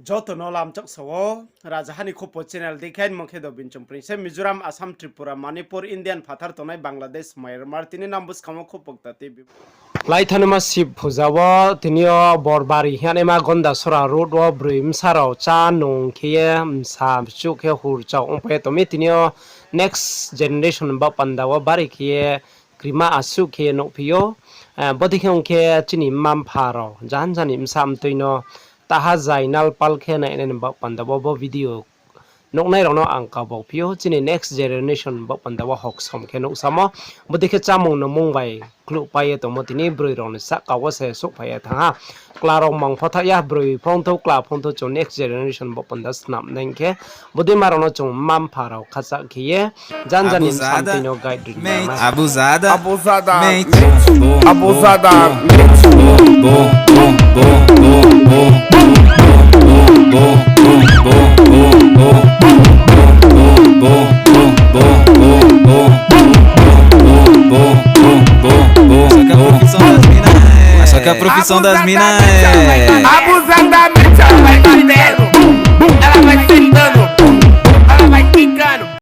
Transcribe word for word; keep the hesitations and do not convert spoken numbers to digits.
Joto no lamchak sa wo, Rajaha ni Khupo channel dei khe, mung khe Dobin Chongpring se, Mizoram, Assam, Tripura, Manipur, Indian phathar tongnai Bangladesh, Myanmar, tini nang buskang wo khupo kta tei bi- Laithanima Sib phuja wo tini yo Borbari hingnaima Gondasora road wo broi bsa rao chá nung khe ye bsa chuh khe hur chao ongpai ye tong mi. Tini yo next generation baoh panda wo bari khe ye krima asuh khe ye nuhphi ou. Bodei khe ong khe chini mma-mpha rao janja ni bsa mtui no taha jainal pal khe nainai ni baoh panda wo bo video nuhnai rao no ang kabau phi ou. Chini next generation baoh panda wo hoksom khe nuhsamo. Bodei khe chámung no mung bai kluhpai ye tongmo tini broi rao ni sahka wo se souhphai ye thanng ha. Kla rao mang pho thaoh ya, broi phongthou, kla phongthou, chung next generation baoh panda snam nai khe, bodei ma rao no chung mma-mpha rao khachah khe ye, janja ni bsa mtui no guide ri nai. Abusada. Abusada. Essa que é a profissão das minas, é. Abusadamente ela vai batendo, ela vai sentando, ela vai quicando.